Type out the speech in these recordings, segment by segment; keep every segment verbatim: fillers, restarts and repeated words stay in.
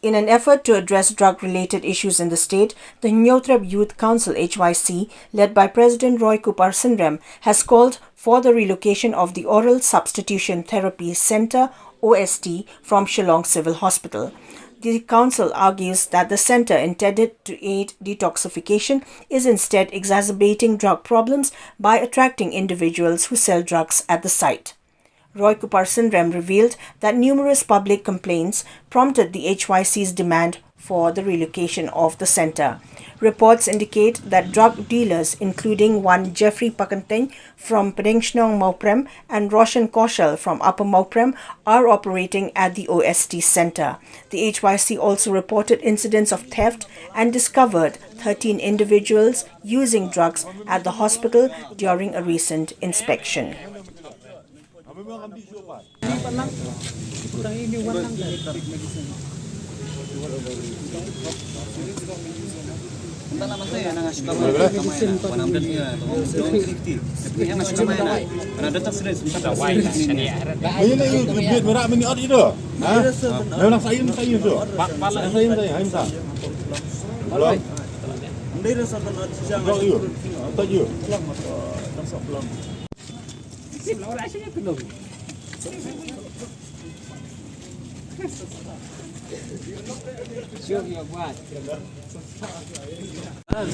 In an effort to address drug-related issues in the state, the Hynñiewtrep Youth Council H Y C, led by President Roy Kupar Synrem, has called for the relocation of the Oral Substitution Therapy Centre, O S T, from Shillong Civil Hospital. The council argues that the centre, intended to aid detoxification, is instead exacerbating drug problems by attracting individuals who sell drugs at the site. Roy Kupar Synrem revealed that numerous public complaints prompted the H Y C's demand for the relocation of the centre. Reports indicate that drug dealers, including one Jeffrey Pakanteng from Pdeng Shnong, Mawprem, and Roshan Kaushal from Upper Mawprem, are operating at the O S T centre. The H Y C also reported incidents of theft and discovered thirteen individuals using drugs at the hospital during a recent inspection.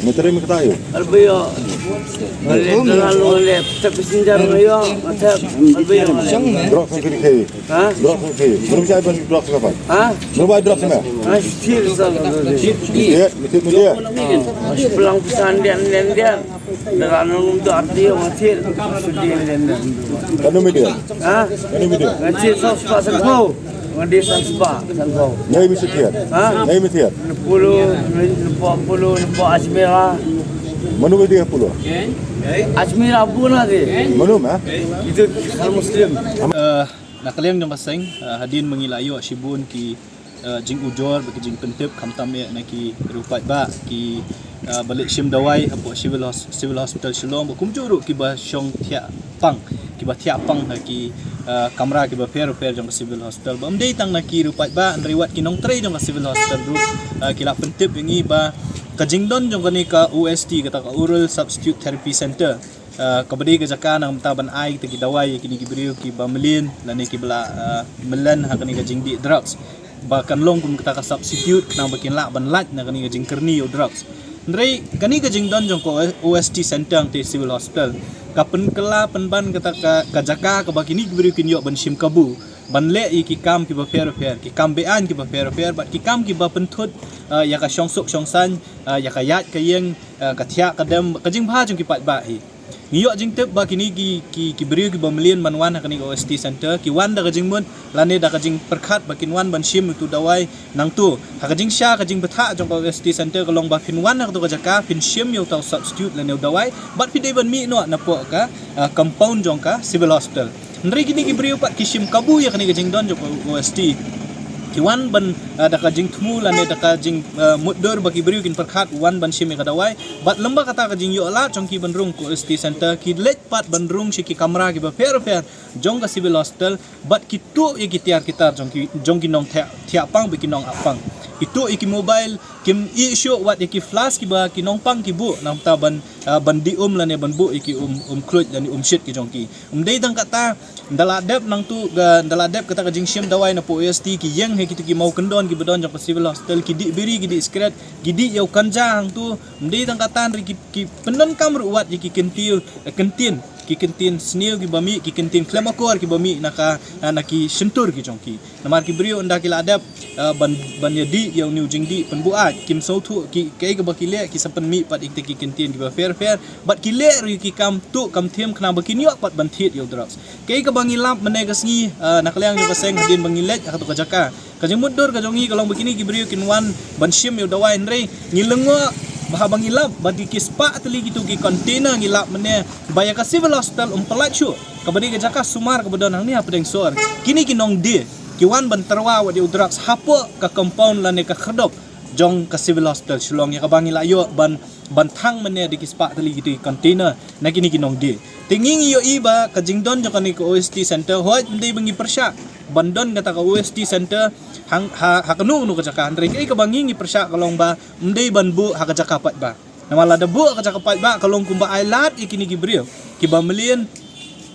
Menteri Mektayu. Albayo. Balik dalam oleh tapi senjata yo, macam albayo. Drop sini kiri. Ha? Drop sini kiri. Belum saya pun drop sini. Ha? Belum ada drop sini. Masih sama. Iya, mesti dia. Masih pulang pesan dia, dia, dia. Dalam nung tu arti masih. Kanu media. Ha? Kanu media. Masih sos pasal kau. Ngan di san spah, san spah. Nai mesti thied. Ha? Nai mesti thied. Pulu, pulu, pulu Ajmera. Manu mesti pulu. Ajmera pun ada. Manu mah? Itu kan Muslim. Eh, na ka liang jong ka seng, eh, hadien ba ngi la ïoh shibun ki, eh, jingujor bad ki jingpyntip khamtam eh na ki briew paidbah ki, eh, ba leit shim dawai hapoh Civil Hos-, Civil Hospital Shillong, bad kumjuh ruh kiba shong thiah pang, kiba thiah pang ha ki, eh, kamra kiba pher pher jong ka Civil Hospital. Bym dei tang na ki briew paidbah, hynrei wat ki nongtrei jong ka Civil Hospital ruh, eh, ki la pyntip ïa ngi ba ka jingdon jong kane ka O S T, kata ka Oral Substitute Therapy Centre, eh, kaba dei ka jaka na ka bynta ban ai kita ki dawai ïa kine ki briew kiba mlien lane kiba la, eh, mlien ha kane ka jingdih drugs, ba kan long kum kata ka substitute khnang ba kin lah ban lait na kane ka jingkyrni ïa u drugs. Hynrei kane ka jingdon jong ka O S T Centre hangtei Civil Hospital ka pynkylla pynban kata ka, ka jaka kaba kine ki briew kin ïoh ban shim kabu, ban leh ïa ki kam kiba pher pher, ki kam be-aiñ kiba pher pher, bad ki kam kiba pynthut, eh, ïa ka shongsuk shongsaiñ, eh, ïa ka ïaid ka ïeng, eh, ka thiah ka dem, ka jingbha jong ki paidbah hi. Ngi ïoh jingtip ba kine ki, ki, ki briew kiba mlien ban wan ha kane ka O S T Centre ki wan da ka jingmut lane da ka jingpyrkhat ba kin wan ban shim ïa utu u dawai. Nangtu ha ka jingshisha ka jingbthah jong ka O S T Centre ka long ba phin wan ha katu ka jaka phin shim ïa uta u substitute lane u dawai bad phi dei ban mih noh napoh ka, ah, compound jong ka Civil Hospital. Hynrei kine ki briew pat ki shim kabu ïa kane ka jingdon jong ka O S T. Ki wan ban, ah, da ka jingthmu lane da ka jing, ah, mutdur ba ki briew kin pyrkhat wan ban shim ïa ka dawai. Bad lem bad kata ka jingïoh lad jong ki ban rung ka O S T Centre, ki leit pat ban rung sha ki kamra kiba pher pher jong ka Civil Hospital, bad ki tuh ïa ki tiar ki tar jong ki, jong ki nongthiah, thiah pang bad ki nongap pang. Ki tuh ïa ki mobile, kim ïeh shuh wat ïa ki flash kiba ki nongpang ki buh na ka bynta ban, ah, ban dih um lane ban buh ïa ki um, um khluit lane um shit ki jong ki. Ym dei tang kata, ynda la dep nangtu ka, ynda la dep kata ka jingshim dawai napoh O S T, ki ïeng ha kitu ki mawkyndon kiba don jong ka Civil Hospital, ki dih biri, ki dih sikret, ki dih ïa u kanja hangtu. Ym dei tang kata, hynrei ki, ki pyndonkam ruh wat ïa ki kyntien, eh, kyntien, ki kyntien sniew kiba mih, ki kyntien khlem akor kiba mih na ka, na, na ki shyntur ki jong ki. Namar ki briew ynda ki la dep, eh, ban, ban ïadih ïa une u jingdih pynbuaid, kim sngewthuh, ki, kaei kaba ki leh, ki sa pynmih pat ïa kita ki kyntien kiba pher pher, bad ki leh ruh ïa ki kam tuh kam thiem khnang ba kin ïoh pat ban thied ïa u drugs. Kaei kaba ngi lap mynne ka sngi, eh, na ka liang jong ka seng hadien ba ngi leit ha katu ka jaka, ka jingmutdur ka jong ngi ka long ba kine ki briew kin wan ban shim ïa u dawai, hynrei ngi lyngngoh ba haba ngi lap ba dei ki spah tylli kitu ki container, ngi lap mynne ba ïa ka Civil Hospital ym pynlait shuh, kaba dei ka jaka sumar kaba don hangne ha pdeng sor. Kine ki nongdie ki wan ban tyrwa wat ïa u drugs hapoh ka compound lane ka khyrdop jong ka Civil Hospital Shillong, ïa kaba ngi la ïoh ban, ban thang mynne da ki spah tylli ki container na kine ki nongdie. Te ngi ngi ïohi ba ka jingdon jong kane ka O S T center, hooid, ym dei ba ngi pyrshah ban don kata ka O S T center hang, ha, ha kano kano ka jaka, hynrei kaei kaba ngi ngi pyrshah ka long ba ym dei ban buh ha ka jaka paidbah. Namar lada buh ha ka jaka paidbah ka long kumba ai lad ïa kine ki briew kiba mlien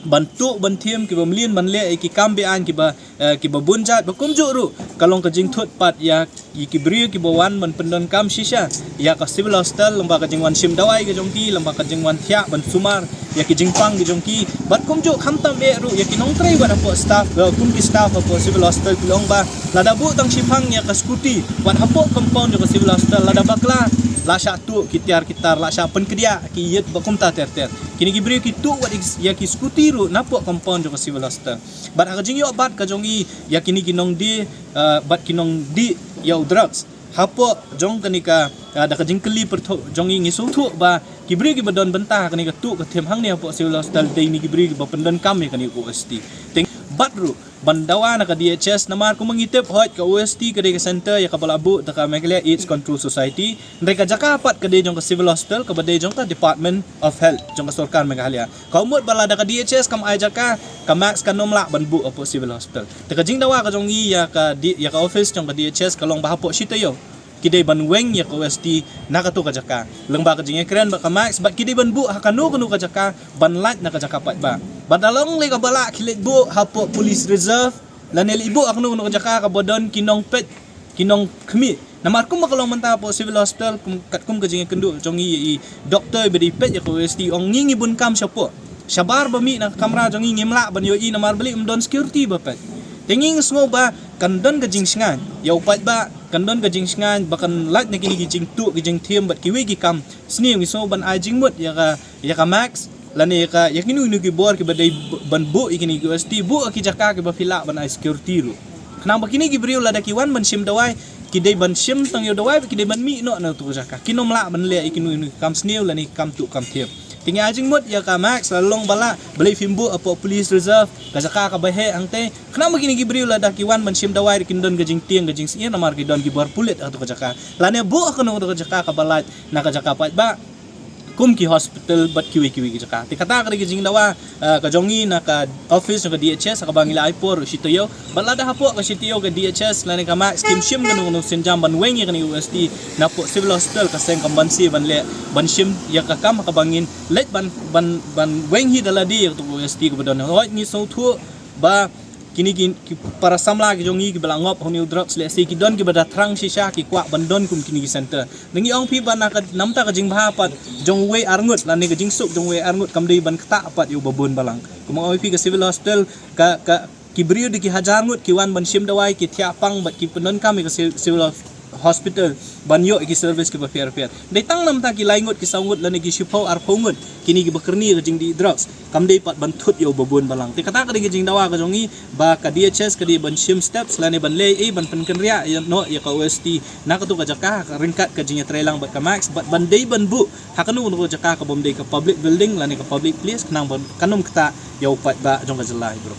ban tuh ban thiem, kiba mlien ban leh ïa ki kam be-aiñ kiba, eh, kiba bun jait, ba kumjuh ruh ka long ka jingthut pat ïa, ïa ki briew kiba wan ban pyndonkam shisha ïa ka Civil Hospital, lyngba ka jingwan shim dawai ka jong ki, lyngba ka jingwan thiah ban sumar ïa ki jingpang ki jong ki, bad kumjuh khamtam eh ruh ïa ki nongtrei wat hapoh staff, eh, kum ki staff hapoh Civil Hospital ki la ong ba lada buh tang shiphang ïa ka scooty wat hapoh compound jong ka Civil Hospital, lada bakla la shah tuh ki tiar ki tar, la shah pynkdiah ki ïit ba kumta ter ter. Kine ki briew ki tuh wat ïa ki scooty ruh napoh compound jong ka Civil Hospital. Bad ha ka jingïoh bat ka jong ngi ïa kine ki nongdie, eh, bad ki nongdie ïa u drugs hapoh jong kane ka, ah, da ka jingkylli pyrthuh jong ngi, ngi sngewthuh ba ki briew kiba don bynta ha kane ka tuh ka thiem hangne hapoh Civil Hospital dei ne ki briew kiba pyndonkam ïa kane ka O S T. Te bad ruh ban dawa na ka D H S, namar kumba ngi tip, hooid, ka O S T ka dei ka center ïa kaba la buh da ka Meghalaya AIDS Control Society, hynrei ka jaka pat ka dei jong ka Civil Hospital kaba dei jong ka Department of Health jong ka sorkar Meghalaya. Ka mut ba lada ka D H S kam ai jaka, ka Max kan ym lah ban buh hapoh Civil Hospital. Te ka jingdawa ka jong ngi ïa ka D-, ïa ka office jong ka D H S ka long ba hapoh shi taïew ki dei ban weng ïa ka O S T na kato ka jaka, lyngba ka jingïakren bad ka Max, bad ki dei ban buh ha kano kano ka jaka ban lait na ka jaka paidbah. Bad da long lei kaba lah, ki leit buh hapoh Police Reserve lane leit buh ha kano kano ka jaka kaba don ki nongpeit, ki nongkhmih. Namar kumba ka long mynta hapoh Civil Hospital, kum, katkum ka jingïakynduh jong ngi ïa i doktor ba dei peit ïa ka O S T, ong ngi ngi bun kam shapoh. Shabar ba mih na ka kamra jong ngi ngim lah ban ïohi namar balei, ym don security ba peit. Te ngi ngi sngew ba kan don ka jingshngaiñ ïa u paidbah, kan don ka jingshngaiñ ba kan lait na kine ki jingtuh ki jingthiem bad kiwei ki kam sniew. Ngi sngew ban ai jingmut ïa ka, ïa ka Max lane ïa ka, ïa kino kino ki bor kiba dei b-, ban buh ïa kine ki O S T, buh ha ki jaka kiba phi lah ban ai security ruh, khnang ba kine ki briew lada ki wan ban shim dawai, ki dei ban shim tang ïa u dawai bad ki dei ban mih noh na kato ka jaka, kin ym lah ban leh ïa kino kino ki kam sniew lane ki kam tuh kam thiem. Te ngi ai jingmut ïa ka Max, la long ba lah, balei phim buh hapoh Police Reserve, ka jaka kaba heh hangtei, khnang ba kine ki briew lada ki wan ban shim dawai ruh kin don ka jingtieng ka jingsyier, namar ki don ki bor pulit ha kato ka jaka. Lane buh ha kano kato ka jaka kaba lait na ka jaka paidbah, kum ki hospital bad kiwei kiwei ki jaka. Te kata ka dei ka jingdawa, ah, ka jong ngi na ka office jong ka D H S, ha kaba ngi la ai por shi taïew. Bad lada hapoh ka shi taïew ka D H S lane ka Max kim shim kano kano sienjam ban weng ïa kane ka O S T napoh Civil Hospital, ka seng kam banse ban leh, ban shim ïa ka kam ha kaba ngin leit ban, ban, ban weng hi da lade ïa kato ka O S T kaba don. Hooid, ngi sngewthuh ba kine ki, ki para samla ki jong ngi kiba la ngop ha une u drugs, lehse ki don kiba da thrang shisha, ki kwah ban don kum kine ki center. Te ngi ong phi ba na ka, namta ka jingbha pat jong uwei arngut lane ka jingsuk jong uwei arngut kam dei ban ktah pat ïa uba bun balang. Kumba ong phi, ka Civil Hospital, ka, ka, ki briew da ki hajar ngut ki wan ban shim dawai, ki thiah pang bad ki pyndonkam ïa ka Ci-, Civil Hos-, Hospital ban ïoh ïa ki service kiba pher pher. Dei tang namta ki lai ngut, ki saw ngut lane ki shiphew arphew ngut kine kiba kyrni ïa ka jingdih drugs, kam dei pat ban thut ïa uba bun balang. Te kata ka dei ka jingdawa ka jong ngi ba ka D H S ka dei ban shim steps lane ban leh ei ban pynkynriah ïa noh ïa ka O S T na kato ka jaka, ryngkat ka jingïatreilang bad ka Max, bad ban dei ban buh ha kano kano ka jaka ka bym dei ka public building lane ka public place, khnang ban kan ym ktah ïa u paidbah jong ka jylla hi baroh.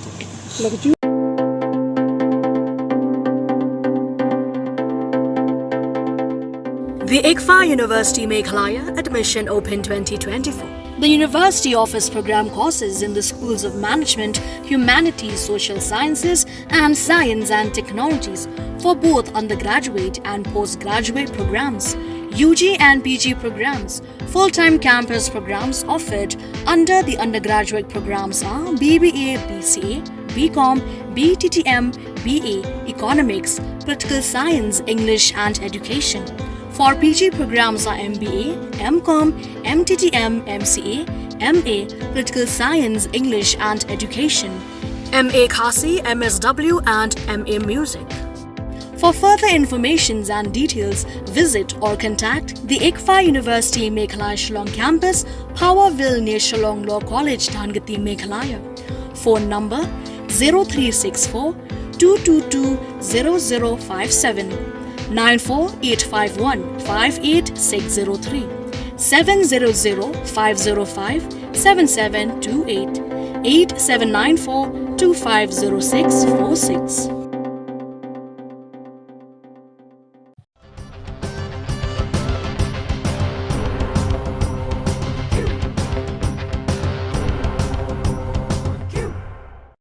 The ICFAI University Meghalaya, admission open twenty twenty-four. The university offers program courses in the schools of management, humanities, social sciences, and science and technologies for both undergraduate and postgraduate programs, U G and P G programs. Full-time campus programs offered under the undergraduate programs are B B A, B C A, B Com, B T T M, B A, Economics, Political Science, English and Education. For P G programs are M B A, M Com, M T T M, M C A, M A, Political Science, English and Education, M A Khasi, M S W and M A Music. For further informations and details, visit or contact the ICFAI University Meghalaya Shillong Campus, Power Ville near Shillong Law College, Dhangati, Meghalaya. Phone number zero three six four two two two zero zero five seven, nine four eight five one five eight six zero three, seven zero zero five zero five seven seven two eight, eight seven nine four two five zero six four six.